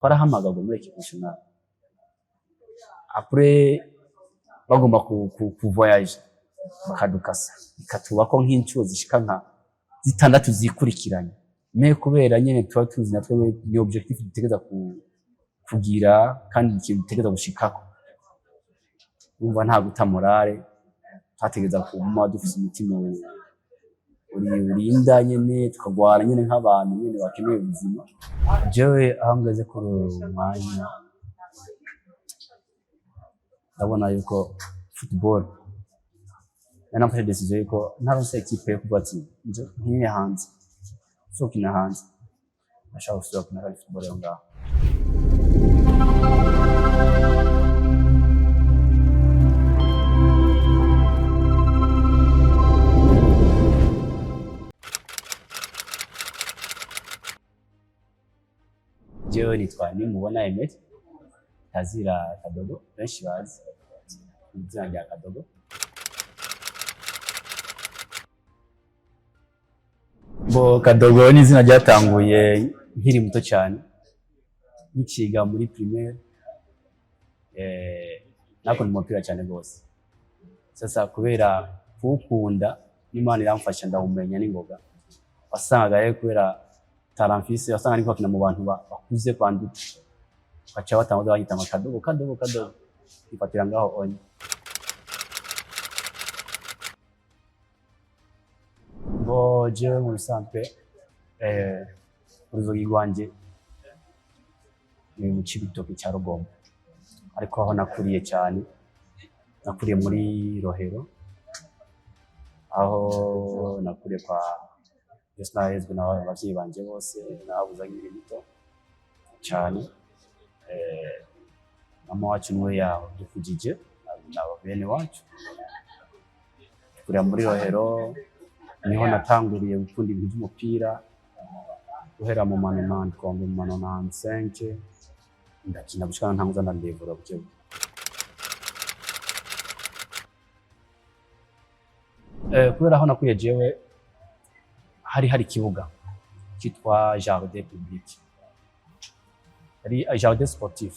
Twarahamagagwa muri équipe nationale, après bagomba ku voyage bakadukasa, bikatubako nk'inshuro zishika nka zitandatu zikurikiranye. Mais kubera nyene tuba tuzi natwe ni objectif dutegereza kugira kandi ikintu dutegereza gushikako, urumva nta guta morale, twategereza kuguma dufise umutima uri urinda nyene, tukagwana nyene nk'abantu nyene bakeneye ubuzima. Jewe aho ngeze kuri uyu mwanya, ndabona yuko football nari nafashe décision yuko ntaronse équipe yo kuvuga ati nje nkinire hanze, so gukina hanze, nashaka gusubira gukina kandi football yo ngaho. Jewe nitwa Nimubona Emery, Tazira Kadogo, benshi bazi izina rya Kadogo. Bo Kadogo ni izina ryatanguye nkiri muto cyane, nkikiga muri primaire. Nakunda umupira cyane rwose. Sasa kubera kuwukunda, n'Imana iramfasha ndawumenya n'ingoga. Wasangaga rero kubera talent mfise, wasanga ndiko bakina mu bantu bakuze kwanduta, baca batangura banyita ngo Kadogo, Kadogo, Kadogo, ifatira ngaho onye. Bo jewe mu bisanzwe, uruzogi rwanje ni mu Cibitoke cya Rugombo, ariko aho nakuriye cyane, nakuriye muri Rohero, aho nakuriye kwa Yesu, narezwe n'abavyeyi banje bose, nababuze nkiri muto cyane. Mama wacu niwe yadukujije na bene wacu, dukurira muri Rohero. Niho natanguriye gukunda ibintu by'umupira guhera mu ma 90, mu ma 95, ndakina gushika ntanguza ndandevura buke buke. Kubera aho nakuriye jewe hari ikibuga cyitwa jardin public, yari jardin sportif.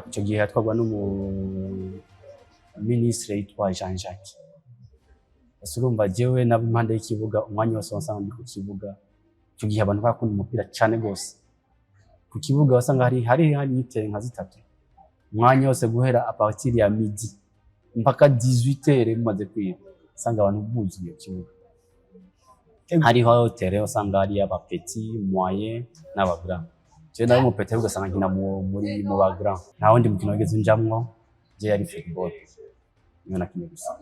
Icyo gihe yatwarwa n'umu ministre yitwa Jean Jacques. Ese urumva jewe naba impande y'ikibuga umwanya wose, wasanga ndi ku kibuga. Icyo gihe abantu bakunda umupira cyane gose. Ku kibuga wasanga hari terrain nka zitatu, umwanya wose guhera à partir ya midi mpaka 18 heures bimaze kwira, usanga abantu buzuye ku kibuga. Hariho terrain usanga hari aba petit, moyen n'aba grand. Jewe nari umu petit, ugasanga nkina muri mu ba grand. Nta wundi mukino wigeze unjamwo, je yari football niyo nakinye gusa.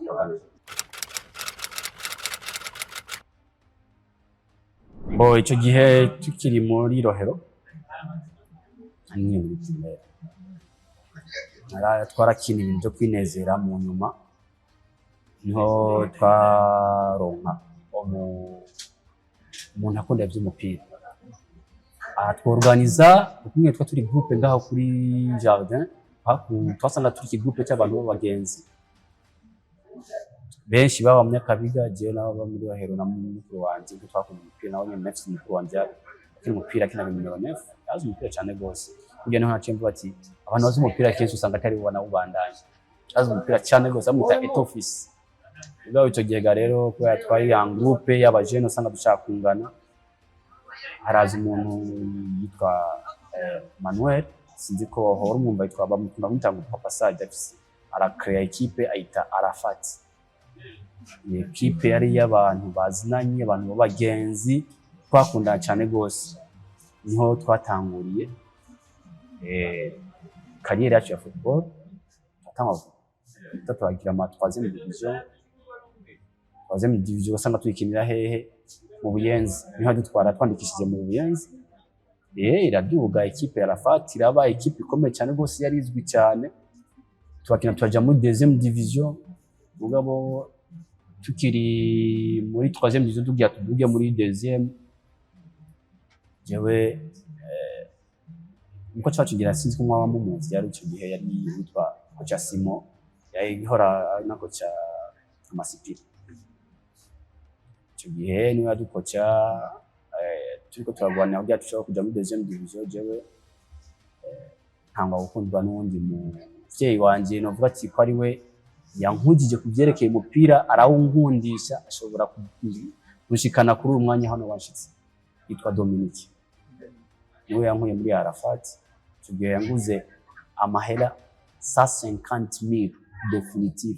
Bo icyo gihe tukiri muri Rohero, nkiri muri primaire, twarakina ibintu byo kwinezera. Mu nyuma niho twaronka umuntu akunda iby'umupira, aha tworganiza kumwe twa turi groupe ngaho kuri jardin. Twasanga turi ikigroupe cy'abantu b'abagenzi benshi baba mu Nyakabiga, jewe nabo baba muri Rohero na mukuru wanje, kuko twakunda umupira nawe nyene. Nafise mukuru wanje akina umupira, akina nimero 9, yazi umupira cyane gose. Kugira niho naciye mvuga ati abantu bazi umupira kenshi usanga atari bo banawubandanya. Azi umupira cyane gose, bamwita Etofisi. Ubwo icyo gihe ga rero, kubera twari en groupe y'abajene, usanga dushaka kungana, haraza umuntu yitwa Manuel, sinzi ko wahora umwumva, yitwa, bamukunda kumwita ngo Papa Sadio. Afise arakrea équipe ayita Arafat. Ni équipe yari iy'abantu bazinanye, abantu b'abagenzi twakundana cyane gose. Niho twatanguriye carrière yacu ya football. Twatangwa turagira ama troisième division. Troisième division wasanga tuyikinira hehe? Mu Buyenzi. Niho dutwara twandikishije mu Buyenzi. Iraduga équipe ya Arafat, iraba équipe ikomeye cyane rwose, yari izwi cyane. Turakina, turaja muri deuxième division. Mugabo tukiri muri troisième division, tugira tuduge muri deuxième, jewe niko cacugira, sinzi ko mwaba mumuzi, yari ico gihe yari witwa kocha Simo, yari ihora na kocha Amasipiri. Ico gihe niwe yadukoca, turiko turagwanira kugira dushobore kuja muri deuxième division. Jewe Ntangwa gukundwa n'uwundi muvyeyi wanje, novuga ati ko ari we yankujije ku vyerekeye umupira, arawunkundisha, ashobora gushikana kuri uyu mwanya hano washitse, yitwa Dominique. Niwe yankuye muri Arafat. Icyo gihe yanguze amahera 150 000 définitif,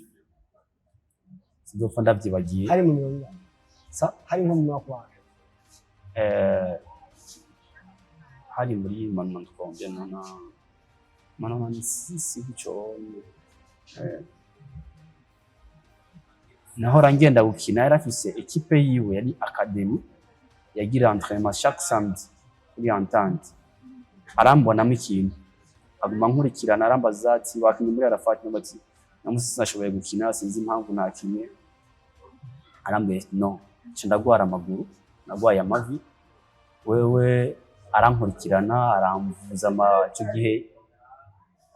sinzopfa ndavyibagiye. Hari mu 40? Sa? Hari nko mu mwaka wawe? Hari muri manante combien, nona 96 gutyo. Nahora ngenda gukina, yari afise équipe yiwe, yari académie, yagira entraînement chaque samedi kuri Entente. Arambonamo ikintu, aguma nkurikirana, arambaza ati: "Wakinye muri Arafat?" Ndamubaza ati: "Namusi sinashoboye gukina, sinzi impamvu nakinye." Arambwira ati: "No nca ndagwara amaguru, nagwaye amavi wewe." Arankurikirana, aramvuza. Ico gihe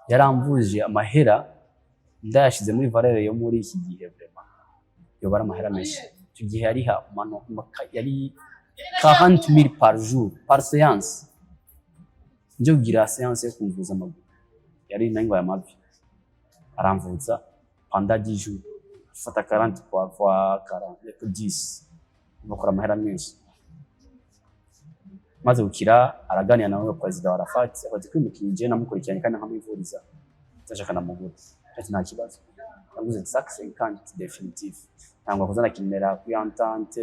yaramvuje amahera, ndayashize muri valeur yo muri iki gihe, vraiment yoba ari amahera menshi. Ico gihe yariha yari 40 000 par jour, par séance. Nje kugira séance yo kumvuza amaguru, yari nangwaye amavi, aramvuza pendant 10 jours. Fata 40 fois 40, 10, bakora amahera menshi. Maze gukira, araganira nawe perezida wa Arafat, ati ko umukinyi je namukurikiranye kandi nkamwivuriza, ndashaka namugura. Ati: "Nta kibazo." Yaguze 150 définitif. Ntabwo kuza nakinira kuri Entente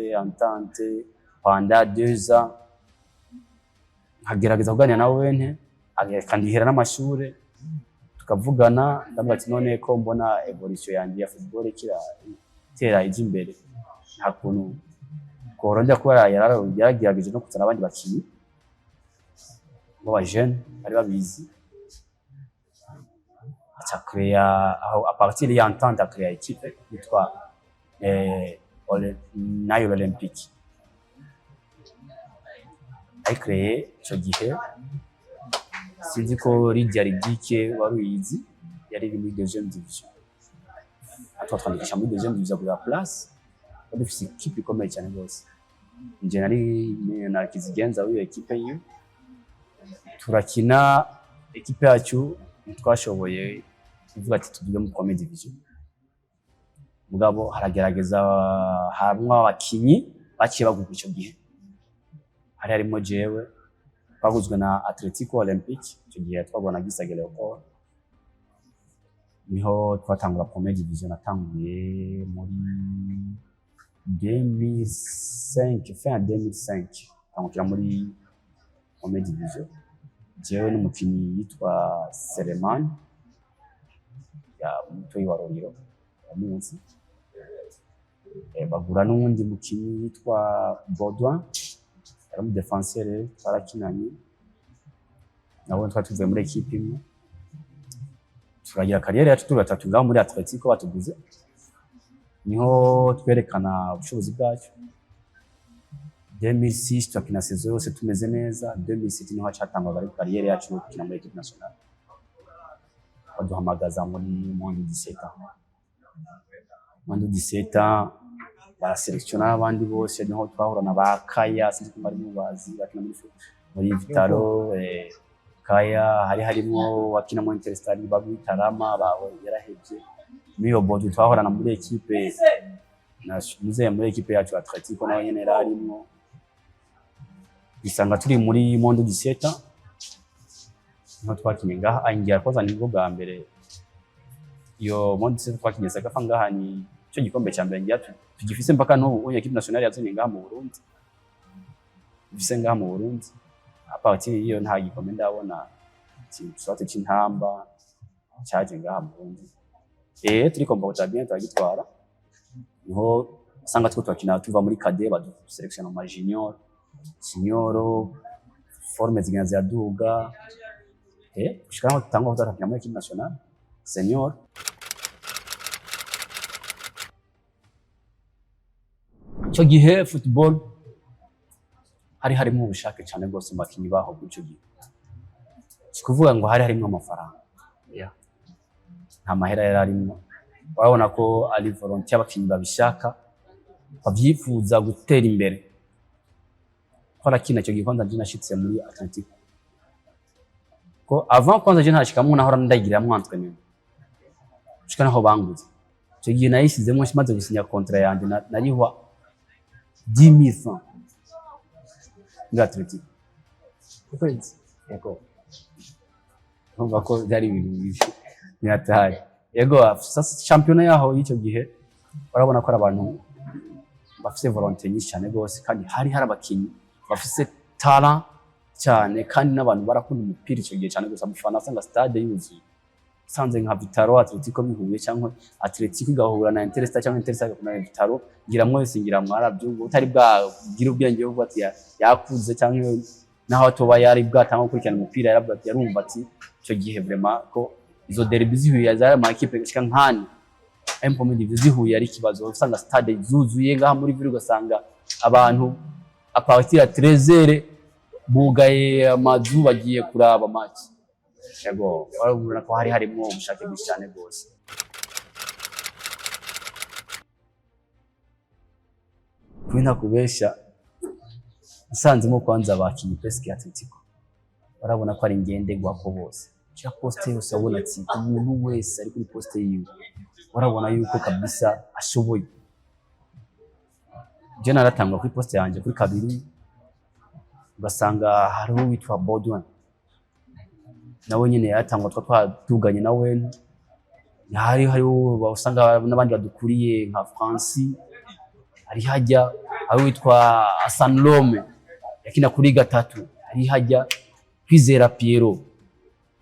pendant 2 ans, nkagerageza kuganira nawe nte akandihera n'amashure, tukavugana. Ndavuga ati: "None ko mbona évolution yanjye ya football ikira itera ijya imbere, nta kuntu tworondera?" Kuba yaragerageje no kuzana abandi bakinyi b'aba jeune bari babizi, aca créa aho, à partir ya Entente, a créa équipe yitwa Nile Olympique. Ayi créé ico gihe, sinzi ko Lydia Ludic wari uyizi, yari iri muri deuxième division. Atwa twandikisha muri deuxième division kugira place. Twari dufise équipe ikomeye cyane rwose. Nje nari na kizigenza w'iyo équipe yiwe, turakina. Équipe yacu ntitwashoboye kuvuga ati tuduge muri première division, mugabo haragerageza haramwo abakinyi baciye bagurwa. Ico gihe hari harimo jewe, baguzwe na Atletico Olympique. Icyo gihe twabona Gisage Leopold, niho twatangura première division. Natanguye muri 2005, fin ya 2005, tangukira muri première division, jewe n'umukinyi yitwa Selemani ya mutoyi wa Roriro amuzi. Bagura n'uwundi mukinyi yitwa Baudouin, yari umu défenseur twarakinanye nawe, twari tuvuye muri équipe imwe. Turagira carrière yacu turi batatu ngaho muri Atletico batuguze, niho twerekana ubushobozi bwacu. 2006 turakina saison yose tumeze neza. 2007 niho hacatangwaga ari carrière yacu yo gukina muri équipe nationale, baduhamagaza muri moins de 17 ans. Moins de 17 ans bara sélectionna n'abandi bose, niho twahura na ba Kaya, sinzi ko bari mubazi, bakina muri Vitalo. Kaya hari harimwo wakina muri Interstar, babitarama bawe yarahevye. Muri Bodo twahorana muri équipe na muri équipe yacu Atletico, nawe nyene yari arimwo. Bisanga turi muri moins de 17 ans, niho twakinye ngaha angira koza, nibwo bwa mbere iyo moins de 17 twakinye CECAFA ngaha. Ni cyo gikombe cya mbere ngira tugifise mpaka n'ubu, équipe nationale yazanye ngaha mu Burundi, ifise ngaha mu Burundi. À partir iyo nta gikombe ndabona soit c'Intamba cyaje ngaha mu Burundi. Turi comporta bien, turagitwara. Niho usanga two turakina tuva muri cadet, badu sélectionna mu junior, senior, forme zigenda ziraduga, gushika aho tutangwa kuza muri équipe nationale senior. Icyo gihe football hari harimo ubushake cyane rwose mu bakinyi baho muri icyo gihe. Si kuvuga ngo hari harimo amafaranga, yeah. Nta mahera yari arimo, urabona ko ari volonté, abakinyi babishaka, bavyifuza gutera imbere. Ko arakina icyo gihe, kwanza nje nashitse muri Atletico. Ko avant kwanza je ntashikamo, nahora ndayigiramwo entraînement gushika naho banguze. Icyo gihe nayishizemo maze gusinya contrat yanje, narihwa 10 000 francs muri Atletico ku kwezi. Yego, urumva ko byari ibintu bibi ntiyataye. Yego, sasa championnat yaho y'icyo gihe urabona ko ari abantu bafise volonté nyinshi cyane rwose, kandi hari abakinyi bafise talent cyane, kandi n'abantu barakunda umupira icyo gihe cyane gusa. Umufana asanga stade yuzuye, usanze nka Vital'O Atletico bihuye, cyangwa Atletico igahura na Interstar, cyangwa Interstar igahura na Vital'O, ngira mwese ngira mwarabyumva, utari bwagira ubwenge bwo ati yakuze, cyangwa naho atoba yari bwatanga gukurikirana umupira, yaravuga ati, yarumva ati icyo gihe vraiment ko izo derby zihuye zari ama équipe gushika nkane M division zihuye ari ikibazo. Usanga stade zuzuye ngaha muri ville, ugasanga abantu à partir ya 13h bugaye amazu bagiye kuraba match. Yego, urabona ko hari harimo ubushake bwinshi cyane rwose. Kuri ntakubesha, nsanzemo kwanza abakinyi presque Atletico, urabona ko ari ngenderwako bose. Kila poste yose urabona ati umuntu wese ari kuri poste yiwe, urabona yuko kabisa ashoboye. Je naratangwa kuri poste yanje kuri kabiri, ugasanga hariho uwitwa Baudouin, nawe nyene yaratangwa, twa twaduganye nawe. Hariho usanga n'abandi badukuriye nka Francis ari hajya, hari uwitwa Hassan Lome yakina kuri gatatu ari hajya, Kwizera Pierrot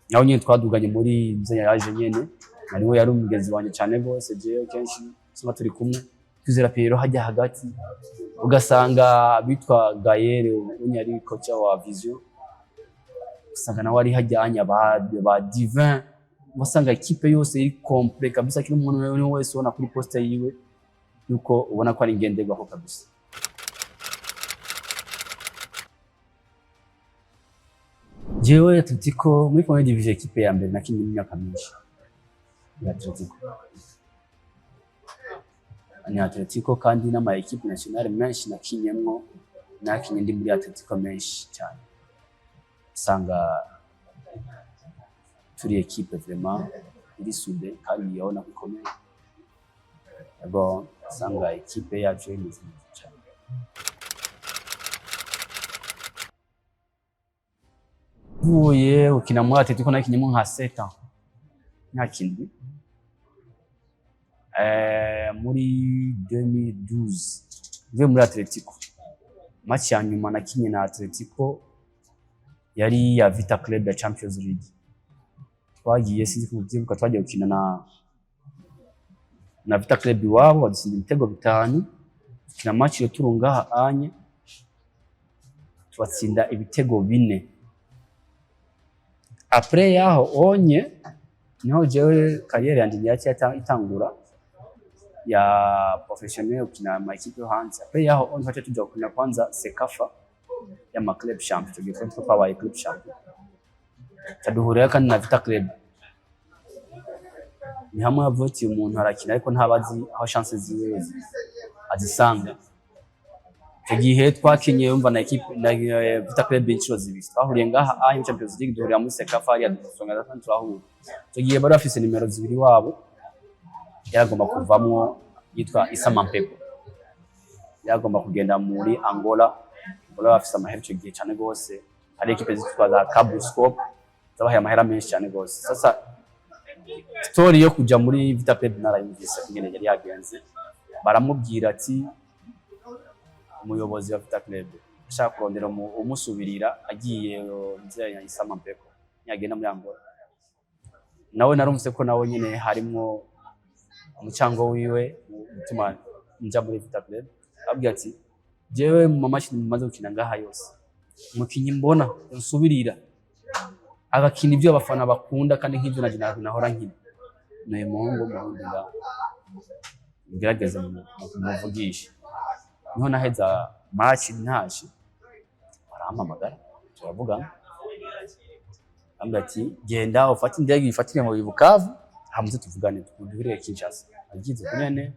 nawe nyene twaduganye muri nzenya yaje nyene, nariwe yari umugenzi wanje cyane rwose, jewe kenshi usanga turi kumwe. Kwizera Pierrot hajya hagati, ugasanga bitwa Gaël unye ari coach wa Vision, usanga nawe ari hajyanye ba Divin, ugasanga équipe yose iri complet kabisa, kila umuntu wese ubona kuri poste yiwe yuko ubona ko ari ngenderwaho kabisa. Jewe Atletico muri première division, équipe ya mbere nakinye imyaka myinshi ni Atletico, ni Atletico, kandi n'ama équipe nationale menshi nakinyemwo, nakinye ndi muri Atletico menshi cyane. Usanga turi équipe vraiment iri soudée kandi urabona ko ikomeye. Yego, usanga équipe yacu imeze neza cyane. Mvuye gukina muri Atletico, nakinyemo nka 7 ans, imyaka 7. Muri 2012 mvuye muri Atletico, match ya nyuma nakinye na Atletico yari ya Vita Club ya Champions League. Twagiye, sinzi ko mubyibuka, twagiye gukina na Vita Club iwabo, badutsinda ibitego 5. Dukina match retour ngaha anye, tubatsinda ibitego 4. Après yaho onye niho jewe carrière yanje yaciye itangura ya professionnel, gukina ama équipe yo hanze. Après yaho onye twaciye tuja gukina kwanza CECAFA y'ama club champion. Icyo gihe twari twabaye club champion, caduhurirayo kandi na Vita Club. Ni hamwe havuga umuntu arakina ariko ntabazi aho chance ziwe azisanga. Icyo gihe twakinye yumva na équipe na Vita Club inshuro zibiri. Twahuriye ngaha aha muri Champions League, duhurira muri CECAFA hariya, dusonga gatanu turahura. Icyo gihe bari bafise nimero 2 wabo yaragomba kuvamwo, yitwa Issa Mampepo, yaragomba kugenda muri Angola. Angola bafise amahera icyo gihe cyane gose, hari équipe zitwa za Kabuscorp zabahaye amahera menshi cyane gose. Sasa story yo kuja muri Vita Club narayumvise ingene yari yagenze. Baramubwira ati umuyobozi wa Vita Club ashaka kurondera umusubirira agiye, nzira ya Issa Mampepo yagenda muri Angola. Nawe narumvise ko nawe nyene harimwo umucango wiwe gutuma nja muri Vita Club. Abwira ati jewe mu mamashini mumaze gukina ngaha yose, umukinyi mbona nsubirira agakina ibyo abafana bakunda kandi nk'ibyo naje nahora nkina ni muhungu w'Umurundi, ngaho mugerageze muvugishe. Niho naheza match ntashe, barampamagara turavugana, ambwira ati genda ufate indege ifatire mu Bukavu, hamuze tuvugane duhurire Kinshasa. Agize kunyene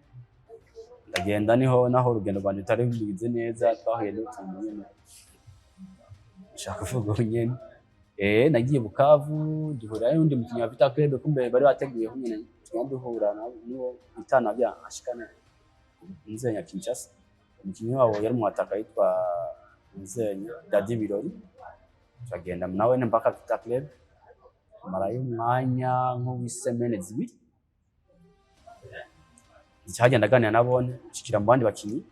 ndagenda, niho naho urugendo rwanje rutari rugize neza, twahuye n'utuntu nyene nshaka kuvuga nyene. Nagiye Bukavu, duhura n'undi mukinyi wa Vita Club, kumbe bari bateguye nyene tugenda duhura n'uwo bitana bya ashikane Nzenya Kinshasa. Umukinyi wabo yari mu yitwa Nzenya Dadi Birori, turagenda nawe mpaka Vita Club, marayo umwanya nk'uw'isemene 2. Cyagenda aganira nabone, nshikira mu bandi bakinyi,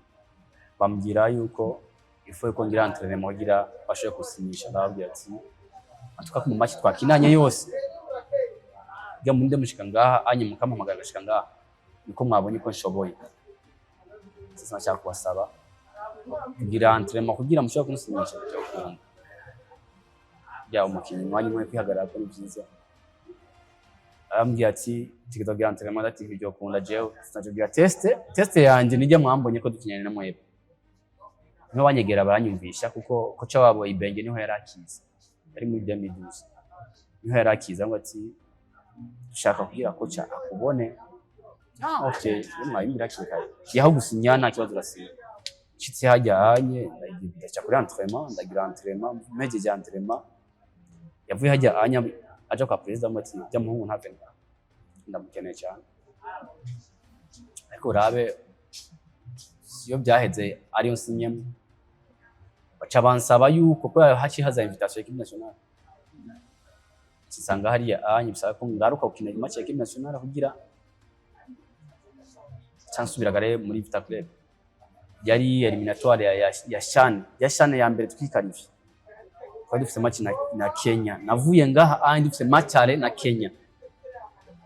bambwira yuko ifu yuko ngira entraînement kugira bashobore kusinyisha. Ndababwira ati atuka mu match twakinanye yose bya munde mushika ngaha anye mukampamagara gashika ngaha, niko mwabonye ko nshoboye. Sasa nashaka kubasaba kugira entraînement kugira mushobore kunsinyisha. Cyo kunda bya umukinyi umwanya umwe kwihagarara ko ni byiza. Arambwira ati tigeza kugira entraînement, ati ibyo kunda jewe sinaje test. Test yanje nijya mwambonye ko dukinyana na mwebwe, niho banyegera baranyumvisha, kuko koca wabo Ibenge niho yari akiza, yari muri 2012 niho yari akiza, ngo ati dushaka kugira koca akubone. Ah, okay, mwabimbwira hakiri kare, yaho gusinya nta kibazo, urasinya. Nshitse hajya hanye, ndaca kuri entraînement, ndagira entraînement, mpejeje entraînement yavuye hajya anya aja kwa president ati jya muhungu ntave ngaha, ndamukeneye cyane. Ariko urabe iyo byaheze ariyo nsinyemo, baca bansaba yuko ko haci haza invitation ya équipe nationale, nsanga hariya anye bisaba ko ngaruka gukina match ya équipe nationale kugira cansubiraga rero muri Vita Club. Yari éliminatoire ya CHAN, ya CHAN ya mbere twikarivye, twari dufise match na Kenya. Navuye ngaha anye dufise match aller na Kenya,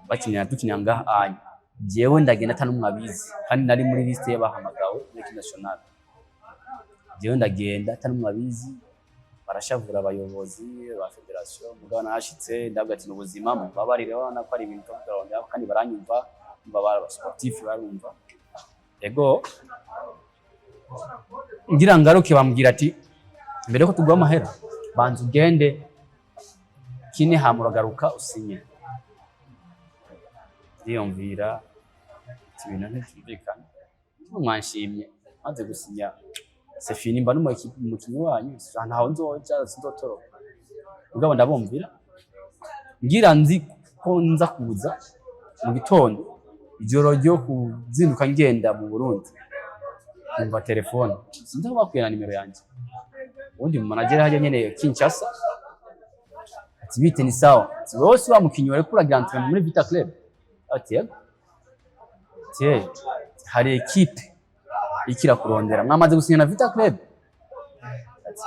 bakinira dukinira ngaha anye, jewe ndagenda ata n'umwe abizi, kandi nari muri liste y'abahamagawe muri équipe nationale. Jewe ndagenda ata n'umwe abizi, barashavura abayobozi ba fédération. Mugabo narashitse, ndavuga ati n'ubuzima, mumbabarire, urabona ko ari ibintu turarondera, kandi baranyumva, umva bari aba sportif barumva. Ego, ngira ngaruke bambwira ati mbere ko tuguha amahera banza ugende kine, hama uragaruka usinye. Ndiyumvira ati ibintu ntibyumvikana, mwanshimye maze gusinya, c'est fini, mba n'umukinyi wanyu, ntaho nzoja, sinzotoroka. Mugabo ndabumvira, ngira nzi ko nza kuza mu gitondo, ijoro ryo kuzinduka ngenda mu Burundi, numva telefone, sinzi aho bakuye na nimero yanjye. Ubundi mu manager hajya nyene Kinshasa ati bite, ni sawa? Ati wowe si wa mukinyi wariko uragira entraînement muri Vita Club? Ati yego. Ati "Eh, hari équipe ikira kurondera, mwamaze gusinya na Vita Club?" Ati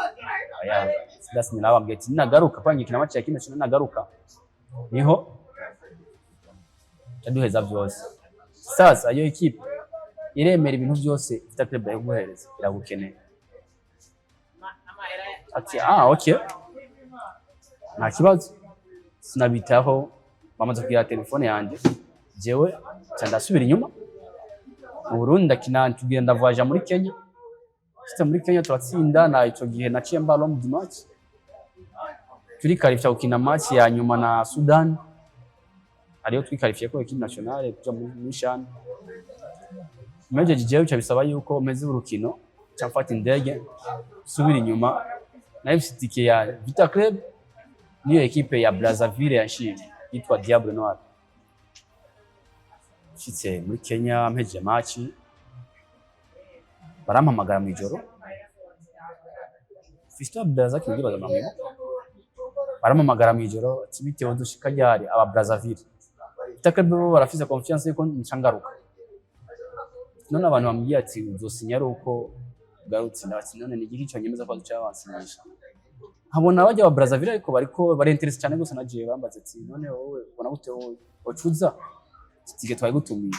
oya, sindasinya. Nababwiye ati nagaruka kwa ngikina match ya Kinshasa, nagaruka niho yaduheza byose. Sasa iyo équipe iremera ibintu byose Vita Club yaguhereza, iragukeneye. Ati ah, okay, nta kibazo. Sinabitaho, bamaze kugira telefone yanjye, jewe nca ndasubira inyuma mu Burundi, ndakina, tugenda ndavoyaja muri Kenya. Shitse muri Kenya turatsinda, na ico gihe naciye mba l'homme du match, turikarifya gukina match ya nyuma na Sudan, ariyo twikarifiye ko équipe nationale kuja muri CHAN. Mejeje jewe bica bisaba yuko meze urukino, nca mfata indege subira inyuma. Nari mfise itike ya Vita Club niyo équipe ya Brazzaville yanshimye yitwa Diable Noir. Nshitse muri Kenya, mpejeje match, barampamagara mw'ijoro, Fiston Abdulrazak ndibaza namwibuka, barampamagara mw'ijoro ati bitewe dushika ryari? Aba Brazzaville, Vita Club bo barafise confiance yuko nca ngaruka. None abantu bambwiye ati uzosinya ari uko ugarutse. Ndabati none ni igiki cyonyemeza ko baduca bansinyisha? Nkabona bajya ba Brazzaville ariko bariko bari intéressé cyane gose na jewe, bambaza ati none wowe ubona gute, wowe wacuza tike twari gutumiye?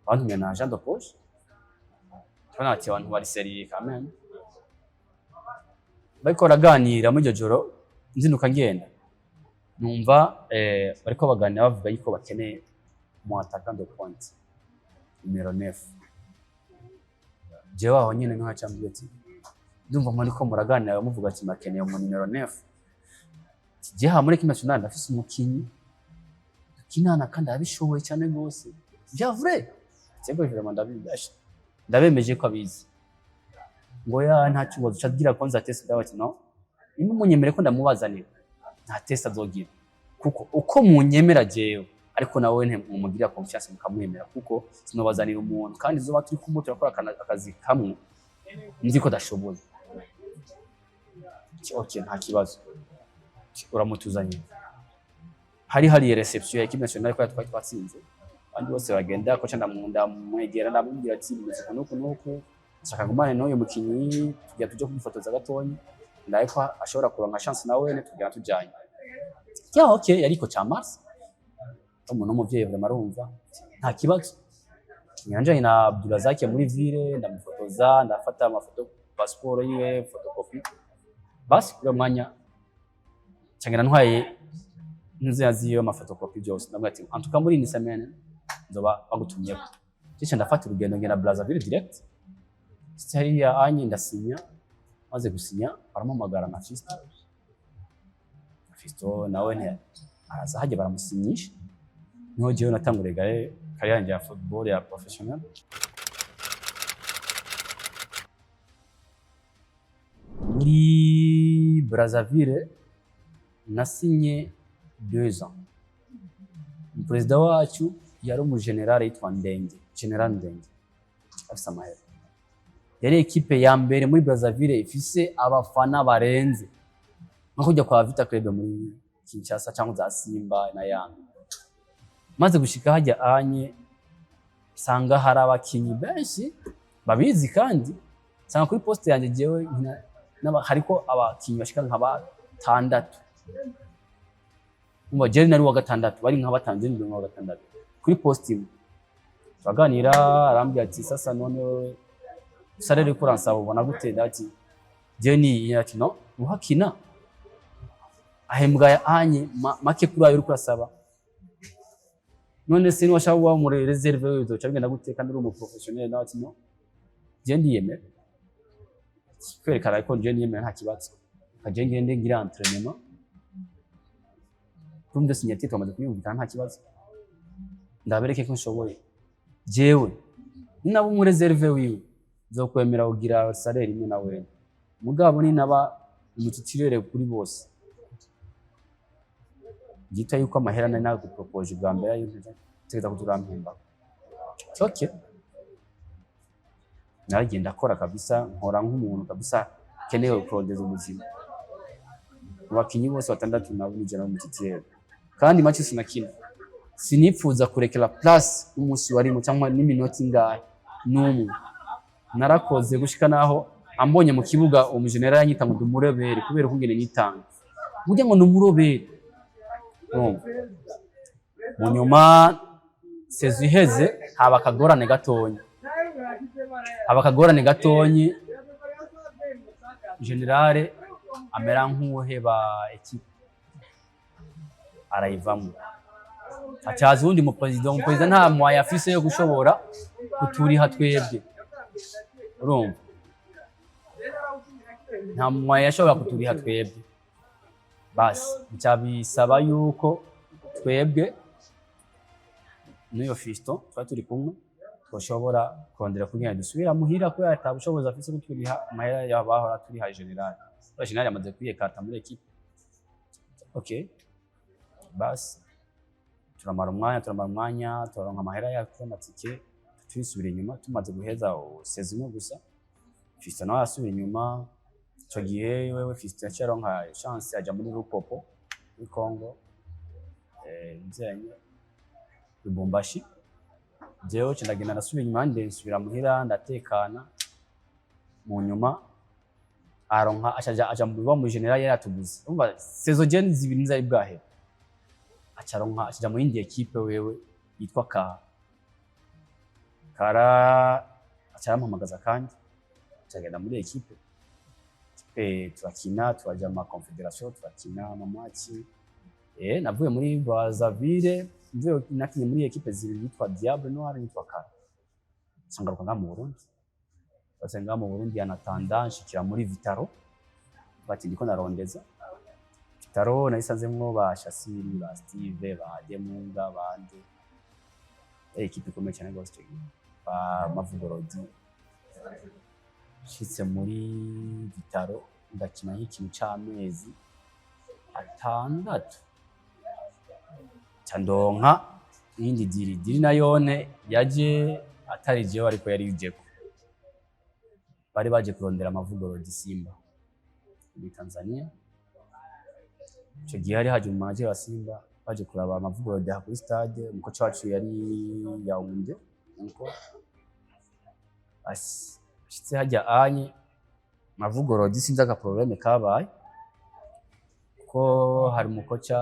Bantumye na argent de poche. Tubona ati abantu bari sérieux quand même. Bariko baraganira muri iryo joro, nzinduka ngenda numva bariko baganira, bavuga yuko bakeneye umu attaquant de pointe numéro 9. Jewe aho nyene niho hacambwiye ati ndumva muriko muraganira muvuga ati makeneye umu numéro 9. Ati jewe muri équipe nationale ndafise umukinyi dukinana kandi arabishoboye cyane gose, bya vrai. Ati vraiment ndabizi, ndabemeje ko abizi. Ngo ya nta kibazo, cagira kwanza test. Ndabaza ati no, nimba munyemere ko ndamubazanira. Nta test azogira, kuko uko munyemera jewe, ariko nawe ntimumugirira confiance mukamwemera, kuko sinobazanira umuntu kandi zoba turi kumwe turakora akazi kamwe nzi ko adashoboye. Ati, okay, nta kibazo. Ati, uramutuzanye. Hari réception ya équipe nationale ko twari twatsinze, abandi bose bagenda, koca ndamwegera, ndamubwira ati bimeze uku n'uku n'uku, nshaka ngumane n'uyu mukinyi, tugira tuje kwifotoza gatonya, ndaye ko ashobora kuronka chance nawe tugira tujanye. Ya, okay, yariko ca mars umuntu w'umuvyeyi vraiment arumva nta kibazo. Nyanjanye na Abdulrazak muri ville, ndamufotoza, ndafata amafoto, passeport yiwe, photocopie. Basi kuri uwo mwanya cangira ntwaye ntuzi ziyo ama photocopie byose, ndamubwira ati en tout cas muri iyi semaine nzoba bagutumyeko. Cica ndafata urugendo ngenda Brazzaville direct. Sitse hariya anye ndasinya, maze gusinya barampamagara na Fisto. Fisto nawe nti araza hajya baramusinyisha. Niho jewe natanguriye gare carrière yanjye ya football ya professionnel. Muri Brazzaville nasinye 2 ans. Perezida wacu yari umugenerale yitwa Ndenge, General Ndenge, afise amahera. Yari ekipe ya mbere muri Brazzaville ifise abafana barenze, nko kujya kwa Vita Club muri Kinshasa cyangwa za Simba na Yanga. Maze gushika hajya anye sanga hari abakinyi benshi babizi, kandi sanga kuri poste yanjye jewe hariko abakinyi bashika nka batandatu. Umva, jewe nari uwa gatandatu, bari nka batanu, jewe ndi uwa gatandatu kuri poste imwe. Turaganira, arambwira ati sasa none wewe salaire uriko uransaba ubona gute? Ndati jewe ni, ati no uhakina ahembwa ya anye make kuri ayo uriko urasaba. None se niwashaka kuba muri réserve wewe uzoca bigenda gute kandi uri umu professionnel? Nawe ati no, jewe ndiyemera, kwerekana ko jewe niyemera, nta kibazo, kaje ngende ngira entraînement. Tumve signature twamaze kuyumvikana, nta kibazo, ndabereke ko nshoboye. Jewe ninaba umu réserve wiwe nzokwemera kugira salaire imwe na wewe, mugabo ninaba umu titulaire kuri bose, byita yuko amahera nari nagupropoje bwa mbere ayo ntegeza kuturampemba. Okay, naragenda akora kabisa, nkora nk'umuntu kabisa kenewe kurondeza ubuzima. Mu bakinyi bose batandatu nabo nije nari umu titulaire, kandi match sinakina, sinipfuza kurekera place umunsi warimo cyangwa n'iminota ingahe n'umwe. Narakoze gushika naho ambonye mu kibuga umujenera yanyita ngo ndumurobere kubera ukungene nitanga, burya ngo ndumurobere. Urumva, mu nyuma saison iheze haba akagorane gatonyi, haba akagorane gatonyi, général amera nk'uwuheba équipe arayivamo, acaza uwundi mu président. Mu président nta moyen afise yo gushobora kuturiha twebwe. Urumva, nta moyen yashobora kuturiha twebwe. Basi bica bisaba yuko twebwe n'uyo Fiston twari turi kumwe twoshobora kurondera kugira dusubira muhira, kubera ata bushobozi afise kuturiha amahera yabahora turiha général. Kubera général yamaze kwiyekata muri équipe. Okay, basi turamara umwanya, turaronka amahera yacu y'amatike, turisubira inyuma. Tumaze guheza saison imwe gusa, Fiston nawe asubira inyuma. Ico gihe wewe Fiston yaciye aronka chance aja muri Lupopo muri Congo, nzenye Lubumbashi. Jewe nca ndagenda, ndasubira inyuma, nde nsubira muhira ndatekana. Mu nyuma aronka acaja aja mu biba mu général yari yatuguze. Urumva, saison je zibiri nzari bwahera, aca aronka acaja mu yindi équipe wewe yitwa Kara. Kara aca arampamagaza kandi acagenda muri équipe. Turakina, turaja mu ma confédération, turakina ama match. Navuye muri Brazzaville, mvuye nakinye muri équipe zibiri yitwa Diable Noir, yitwa Kara. Nca ngaha mu Burundi. Base ngaha mu Burundi anatanda nshikira muri Vital'O, bati ndiko narondeza Vital'O, nayisanzemwo ba Shasiri, ba Steve, ba Demunga, bande. Équipe ikomeye cyane rwose icyo gihe, ba Mavugorodi. Nshitse muri Vital'O ndakina nk'ikintu c'amezi atandatu ca ndonka iyindi deal. Deal nayone yaje atari jewe, ariko yari ijeko bari baje kurondera amavugururo Simba muri Tanzania. Ico gihe hari haje umumanager wa Simba, baje kuraba amavugururo kuri stade. Umukoca wacu yari Yaounde nko ashitse hajya anye mavugururo, sinzi aka problème kabaye, ko hari umukoca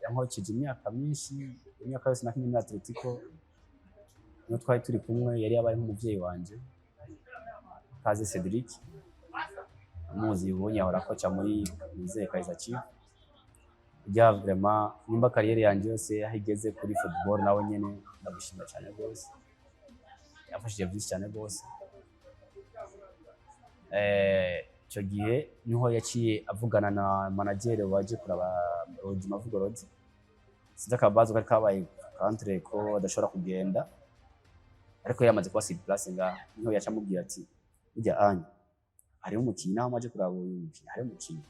yankokeje imyaka myinshi, imyaka yose nakinye muri Atletico niyo twari turi kumwe, yari yabaye nk'umuvyeyi wanje, Kaze Cedric, muzi ubonye ahora akoca muri Nizeye Kaizer Chiefs. Rya vraiment nimba carrière yanje yose aho igeze kuri football, nawe nyene ndamushima cyane rwose, yafashije byinshi cyane rwose. Ico gihe niho yaciye avugana na manager waje kuraba Rodi, Mavugo Rodi. Sinzi akabazo kari kabaye contre ko adashobora kugenda, ariko yamaze kuba sur place ngaha, niho yaca amubwira ati: "Burya anya hariho umukinyi, naho amaze kuraba uyu mukinyi, hariho umukinyi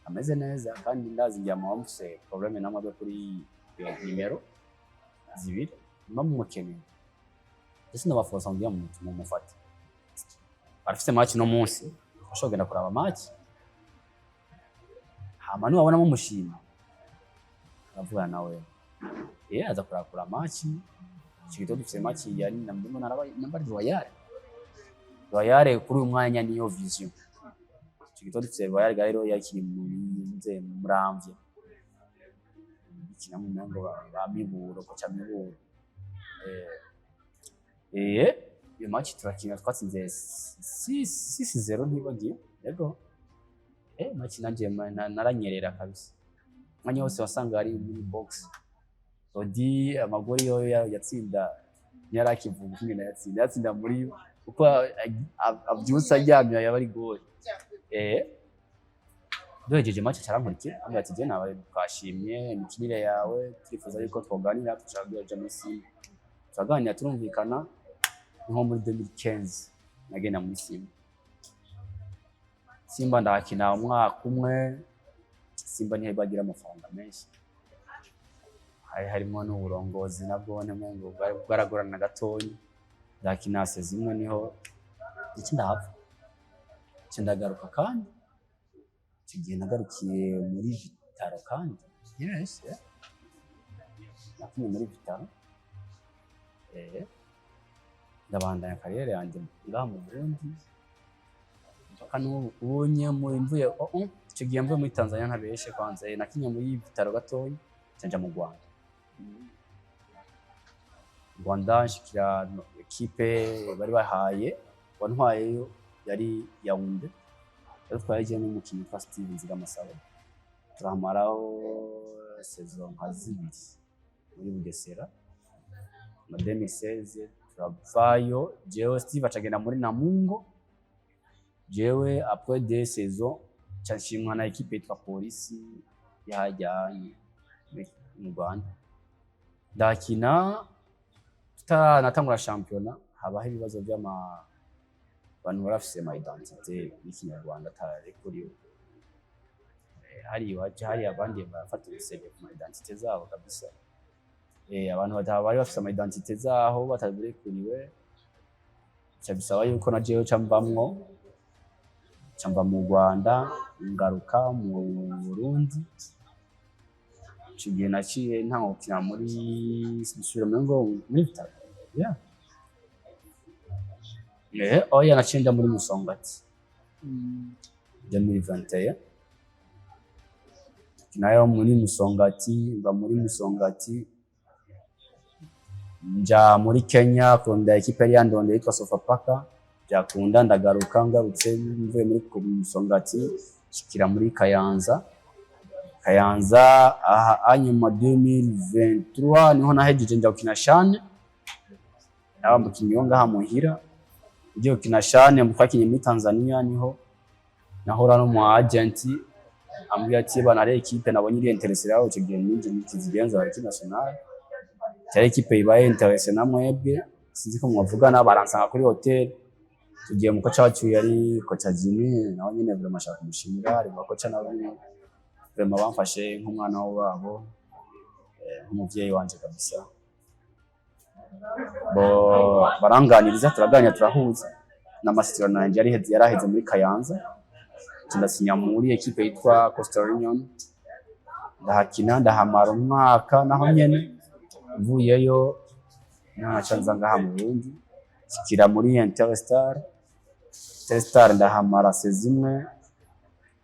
ameze neza, kandi ndazi ngira muba mufise problème namwe kuri iyo nimero zibiri, muba mumukeneye, ndetse ndabaforsa kugira ngo mumufate. Arafise match no munsi, ashobora kugenda kuraba match, hama niwabona mumushima aravugana nawe." Aza kurakura match. Ico gitondo dufise match ya ndimo naraba namba Royal. Royal kuri uyu mwanya niyo vision. Ico gitondo dufise Royal rero yakiri muri nze Muramvya, ikina mu mengo ba Miburo, kocha Miburo. Iyo match turakina, twatsinze 6-0 ntibagiye. Yego, match nanje naranyerera kabisa, umwanya wose wasanga ari muri box. Rodi amagori yo yatsinda ntiyarakivuga ukungene yatsinda muri uko avyutse aryamye yaba ari goli. Duhejeje match carankurikira, ambwira ati: "Je nawe twashimye imikinire yawe, turifuza yuko twoganira, tushaka kuja muri Simba." Turaganira, turumvikana. Niho muri 2015 nagenda muri Simba. Simba ndahakina umwaka umwe. Simba ntibagira amafaranga menshi, hari harimo n'uburongozi nabwo ngo bwari bwaragorana gatoyi. Ndahakina saison imwe, niho ndetse ndahava, nca ndagaruka. Kandi icyo gihe nagarukiye muri Vital'O, kandi yes, yeah. Nakinye muri Vital'O, ndabandanya carrière yanjye ngaha mu Burundi mpaka n'ubu ubonye muri mvuye. Oh, icyo gihe mvuye muri Tanzania, ntabeshe kwanza, nakinye muri Vital'O gatoyi, nca nja mu Rwanda. Mu Rwanda nshikira ekipe bari bahaye, wantwayeyo yari Yaounde, yari twaje n'umukinnyi witwa Steven Nzigamasabo. Turahamaraho saison nka zibiri muri Bugesera. Mu 2016 turavayo, jewe Steve acagenda muri Namungo, jewe après deux saisons nca nshimwa na ekipe yitwa Polisi yahajyanye mu Rwanda. Ndakina, tutaranatangura shampiyona habaho ibibazo by'ama abantu barafise ama identité y'ikinyarwanda atarekuriwe. Hari iwacu hari abandi barafata ibisebe ku ma identité zabo kabisa. Abantu bari bafise ama identité zaho batabirekuriwe, bica bisaba yuko na jewe ca mvamwo, ca mva mu Rwanda ngaruka mu Burundi. Ico gihe naciye ntanga gukina muri nsubira muri ngo muri Vital'O, yeah. Oya, naciye nja muri Musongati 2021, nayo muri Musongati. Mva muri Musongati nja muri Kenya kurondera ekipe yari yandondeye yitwa Sofapaka, byakunda ndagaruka. Ngarutse mvuye muri Musongati nshikira muri Kayanza. Kayanza aha hanyuma 2023 niho nahejeje nja gukina CHAN. Naba mukinyi wo ngaha muhira ugiye gukina CHAN, twakinye muri Tanzania, niho nahora no mu agent ambwira ati: "Bana, hari ekipe nabonye iri intéressée yawe." Icyo gihe ninjye Kizigenza wa équipe nationale, cyari ekipe ibaye intéressée na mwebwe, sinzi ko mwavugana. Baransanga kuri hotel. Tugiye mu koca wacu yari koca Jimmy, nawe nyine vraiment ashaka kumushimira, ari mu bakoca nawe nyine. Vraiment bamfashe nk'umwana wabo, nk'umuvyeyi wanje kabisa. Bo baranganiriza, turaganira, turahuza n'amasezerano yanjye yaraheze muri Kayanza, ndasinya muri équipe yitwa Coastal Union, ndahakina, ndahamara umwaka. Naho nyene mvuyeyo naca nza ngaha mu Burundi, nshikira muri Interstar. Interstar ndahamara saison imwe,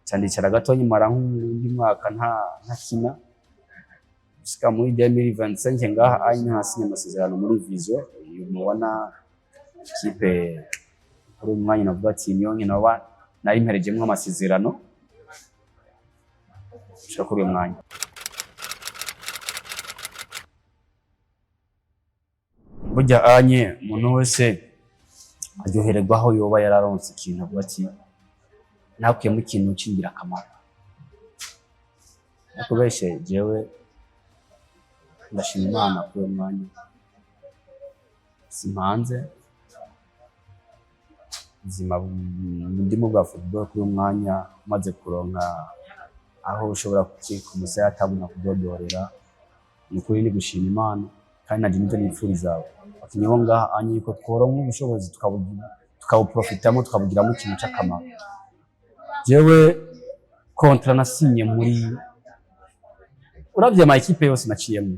nca ndicara gatonya, mara nk'undi mwaka ntakina, gushika muri 2025 ngaha anye nasinya amasezerano muri Vision. Uyu mubona ikipe kuri uyu mwanya, navuga ati niyo nkino ba nari mperejemwo amasezerano gushika kuri uyu mwanya. Burya anye umuntu wese aryohererwa aho yoba yararonse ikintu avuga ati nakuyemo ikintu c'ingirakamaro. Nakubeshe, jewe ndashima Imana kuri uyu mwanya, simpanze ubuzima ndimo bwa football kuri uyu mwanya, maze kuronka aho ushobora gukika umusaya atabona kudodorera. Ni ukuri ni gushima Imana, kandi nanje nivyo nipfuriza abakinyi bo ngaha anye, yuko tworonka ubushobozi tukabuprofitamo, tukabugiramo ikintu c'akamaro. Jewe contrat nasinye muri, uravye ama équipe yose naciyemwo,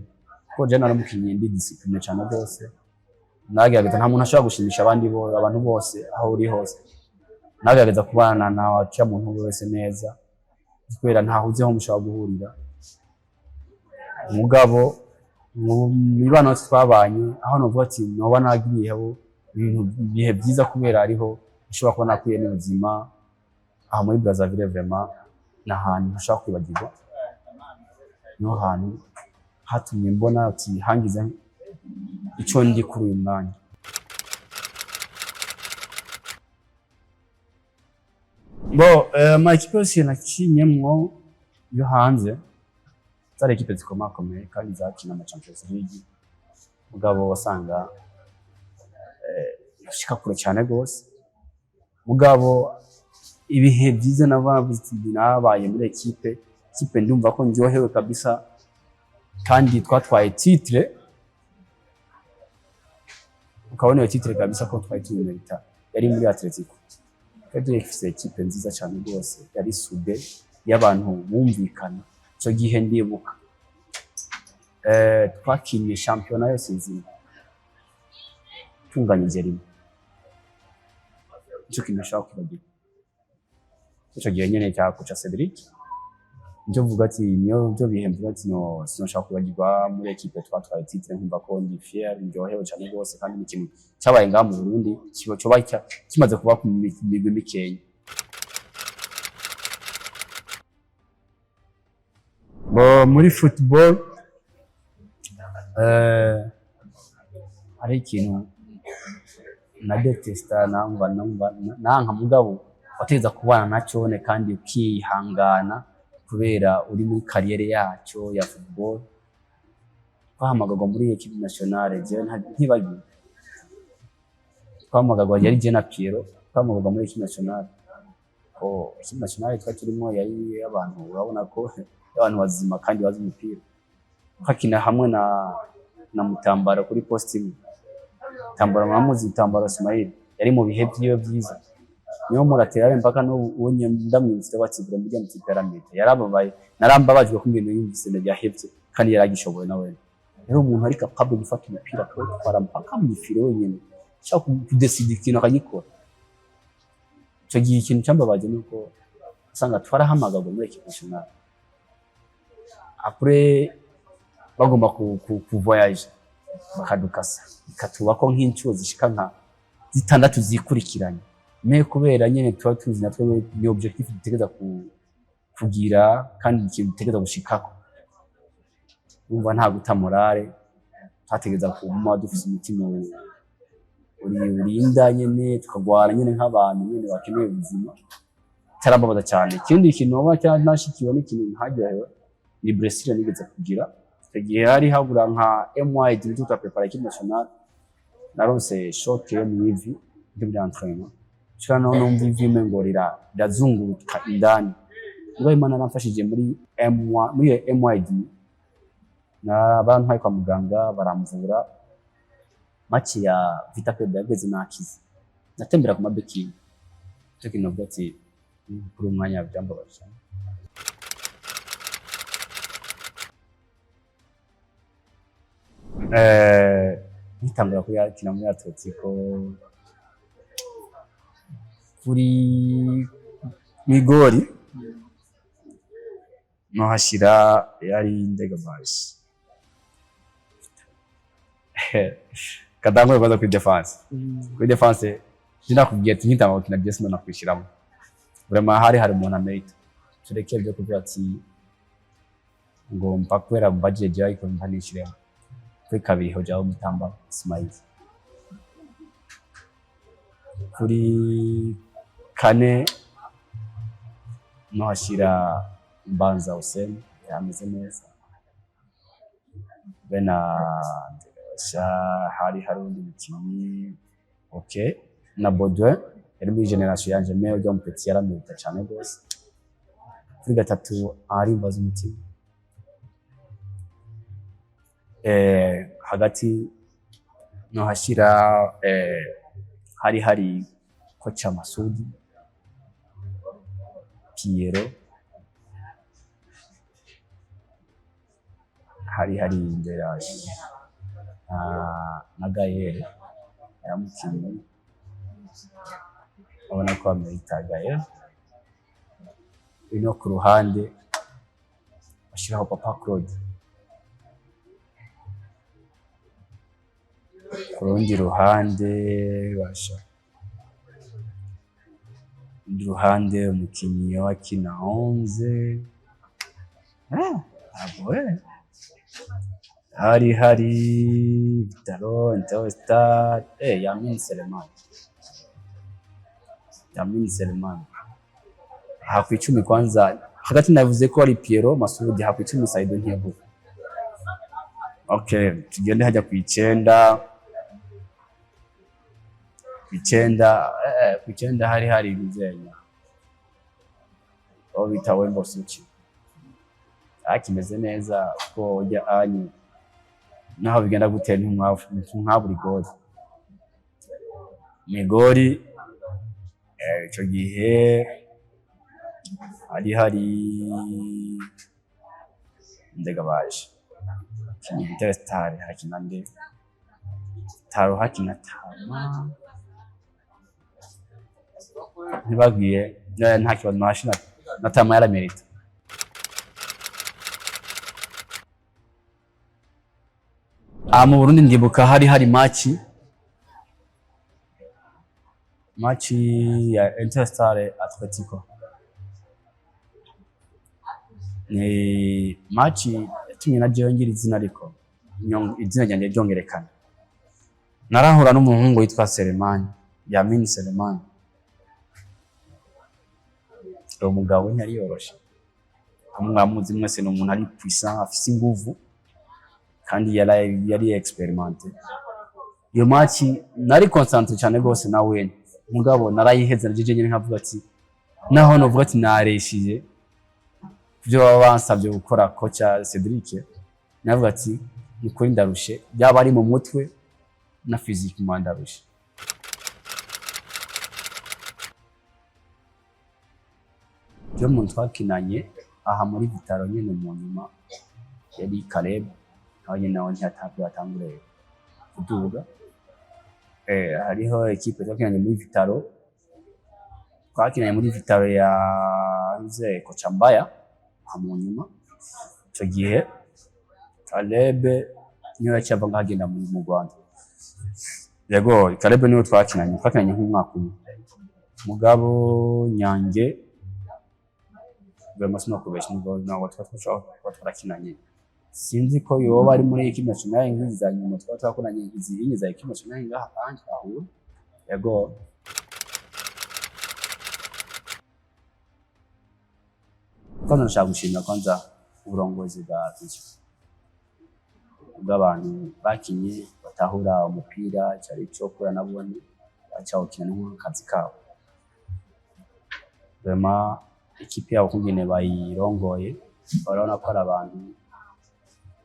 ko je nari umukinyi ndi discipliné cane rwose, nagerageza, nta muntu ashobora gushimisha abandi bo abantu bose. Aho uri hose nagerageza kubana na wa muntu wese neza, kubera ntahuze aho mushobora guhurira. Mugabo mu mibano yose twabanye, aho novuga ati noba nagiriyeho ibintu ibihe byiza, kubera ariho nshobora kuba nakuye n'ubuzima aho muri Brazzaville, vraiment ni ahantu ntashobora kwibagirwa, niho hantu hatumye mbona ati hangize ico ndi kuri uyu mwanya. Bo ama équipe yose nakinyemwo yo hanze zari équipe zikomakomeye kandi zakina ama Champions League, mugabo wasanga ushika kure cyane gose. Mugabo ibihe byiza nabaye muri équipe, ndumva ko ndyohewe kabisa, kandi twatwaye titre, ukabona iyo titre kabisa ko twari tuyimerita, yari muri Atletico. Twari dufise équipe nziza cyane rwose, yari soudée, y'abantu bumvikana. Ico gihe ndibuka twakinye shampiyona yose nzima tunganyije rimwe. Ico kintu nshobora kwibagirwa ico gihe nyene cya coach Cedric, nivyo mvuga ati niyo byo bihe mvuga ati no sinoshaka kwibagirwa muri équipe twatwaye titre, nkumva ko ndi fier, ndyohewe cyane rwose, kandi ni ikintu cyabaye ngaha mu Burundi kiba coba kimaze kuba ku migwi mikenya. Bo muri football hari ikintu na detesta, numva nanka, mugabo wategeza kubana nacyo ne kandi ukihangana kubera uri muri carrière yacyo ya football. Twahamagarwa muri équipe nationale, jewe ntibagiwe, twahamagarwa, yari je na Pierrot, twahamagarwa muri équipe nationale. Ko équipe nationale twari turimo yari abantu, urabona ko abantu bazima kandi bazi umupira. Twakina hamwe na Mutambara kuri poste imwe. Mutambara muramuzi, Mutambara Ismail yari mu bihe vyiwe vyiza, niyo mu latéral, mpaka n'ubu unye ndamwibutse bati bro mujya mu pyramide yarababaye, narambabajwe ko ibintu yumvise yahevye kandi yaragishoboye nawe. Rero umuntu ari capable gufata umupira akawutwara mpaka mu filet wenyine, ashaka kudesida ikintu akagikora. Ico gihe ikintu cyambabaje ni uko usanga twarahamagagwa muri équipe nationale, après bagomba ku voyage bakadukasa, bikatubako nk'inshuro zishika nka zitandatu zikurikiranye. Mais kubera nyene tuba tuzi natwe ni objectif dutegereza kugira kandi ikintu dutegereza gushikako, urumva nta guta morale, twategereza kuguma dufise umutima uri urinda nyene, tukagwana nyene nk'abantu nyene bakeneye ubuzima. Cyarambabaza cyane. Ikindi kintu noba nashikiwe n'ikintu ntaryohewe ni blessure nigeze kugira. Icyo gihe hari habura nka MY tuta prépara équipe nationale, naronse choc yo mu ivi ndi muri entraînement, shika no numva ivi umengo rirazunguruka indani. Ngo Imana yaramfashije muri M1, muri MYD na bantwaye kwa muganga baramvura. Match ya Vita Club yageze nakize, natembera ku ma béquilles. Cyo kintu navuga ati kuri uyu mwanya byambabaje cyane. Nkitangura kuyakina muri Atletico kuri Migori nohashira yari Ndegamaje kadangwe kwanza kuri défense. Kuri défense sinakubwiye ati nkitangura gukina je sinonakwishyiramo. Vraiment hari umuntu amerita. Tureke ibyo kuvuga ati ngo mpa kubera mbajije ariko mpa nishiremo. Kuri kabiri hojaho Mutamba Ismail, kuri kane nohashira Mbanza Hussein, yameze neza bena Ndegasha. Hari undi mukinyi, okay, na Baudouin yari muri génération yanje, mais ujya mu petit yaramerita cyane rwose. Kuri gatatu ahari Mbaza umutima. Hagati nohashira hari kocha Masudi Piero, hari Nderashi na Gael yamukinnye, ubona ko amerita Gael. Ino ku ruhande bashyiraho Papa Claude. Ku rundi ruhande basha urundi ruhande umukinnyi wakina 11, ntabwo hari Vitalo Interstar, Yamin Selemani, Yamin Selemani aha ku 10. Kwanza hagati navuze ko ari Piero Masudi, aha ku 10 Saido ntiyavuga. Okay, tugende hajya ku 9. Ku 9 hari Nzenya aho bita Wembo Suchi, akimeze neza ko ujya anyu naho bigenda gute ntimwabura igori migori. Ico gihe hari Ndegabaje Interstar, hakina nde Taro, hakina Tama ntibabwiye. Nta kibazo nashina na Tama yaramerita. Aha mu Burundi ndibuka hari match ya Interstar Atletico. Ni match yatumye na jewe ngira izina, ariko izina ryanjye ryongerekana. Narahura n'umuhungu witwa Selemani, Yamin Selemani. Uwo mugabo ntiyari yoroshe, mwamuzi mwese, ni umuntu ari puissant, afise inguvu kandi yari expérimenté. Iyo match nari concentré cyane rwose na wene, mugabo narayiheze na jeje nyene nkavuga ati naho novuga ati nareshije ibyo baba bansabye gukora. Kocha Cedric navuga ati ni kuri ndarushe, yaba ari mu mutwe na physiquement ndarushe. Byo muntu twakinanye aha muri Vitaro nyene mu nyuma yari Caleb, nawe nyene nawe ntiyatabwe atangure kuduga. Hariho équipe twakinanye muri Vitaro, twakinanye muri Vitaro ya nze kocha Mbaya. Aha mu nyuma ico gihe Caleb niwe yaciye ava ngaho agenda mu Rwanda. Yego, Caleb niwe twakinanye nk'umwaka umwe. Mugabo Nyange vraiment sinokubesha, nubwo ntabwo tuba twashobora kuba twarakinanye, sinzi ko yoba ari muri équipe nationale nk'izi za nyuma twaba twakoranye, izi inye za équipe nationale ngaha kandi twahura. Yego, kwanza ndashaka gushimira kwanza uburongozi bwa Atletico, bw'abantu bakinye batahura umupira cari cyo kura nabone bacawukina nk'akazi kabo. Vraiment Ikipe yabo kungene bayirongoye, urabona ko ari abantu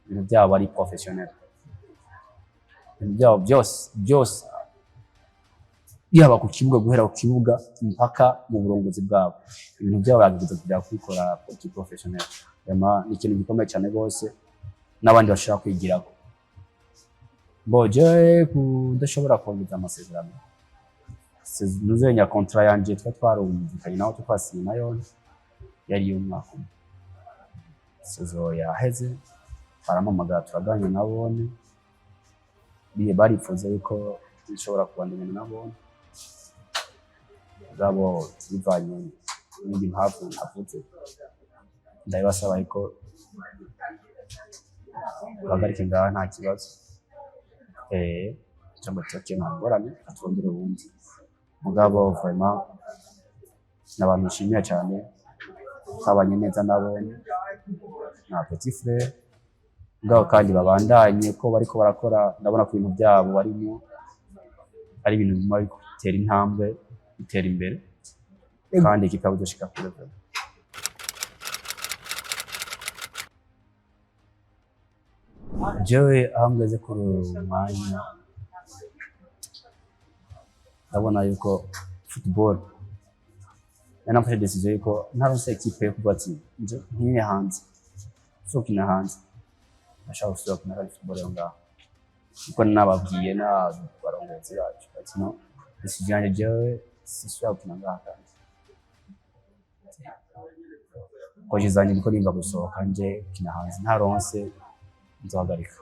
ibintu byabo ari professionnel, ibintu byabo byose byose, yaba ku kibuga, guhera ku kibuga mpaka mu burongozi bwabo, ibintu byabo bagerageza kujya kubikora ki professionnel. Vraiment ni ikintu gikomeye cyane rwose n'abandi bashobora kwigirako. Bo jewe kudashobora kongeza amasezerano, nuzenya contrat yanje twa twarumvikanye naho twasinye nayo yari y'umwaka umwe. Saison yaheze barampamagara, turaganira nabone, baripfuza yuko nshobora kubandanya nabone, mugabo bivanye n'indi mpamvu ntavuze, ndabibasaba yuko duhagarike ngaha, nta kibazo. Cyangwa ati nta ngorane, turondere ubundi. Mugabo vraiment ni abantu nshimiye cyane, twabanye neza nabo na petit frère. Mugabo kandi babandanye ko bariko barakora, ndabona ko ibintu byabo barimo ari ibintu biguma bitera intambwe, bitera imbere, kandi ikipe yabo izoshika kure vraiment. Jewe aho ngeze kuri uyu mwanya, ndabona yuko football nari nafashe decision yuko ntaronse ekipe yo kuvuga ati nje nkine hanze, so kina hanze, ndashaka gusubira gukina kandi football yo ngaho, kuko nababwiye n'abarongozi bacu ati no decision yanjye, jewe sisubira gukina ngaha, kandi projet zanjye ndiko nimba gusohoka nje gukina hanze, ntaronse nzohagarika.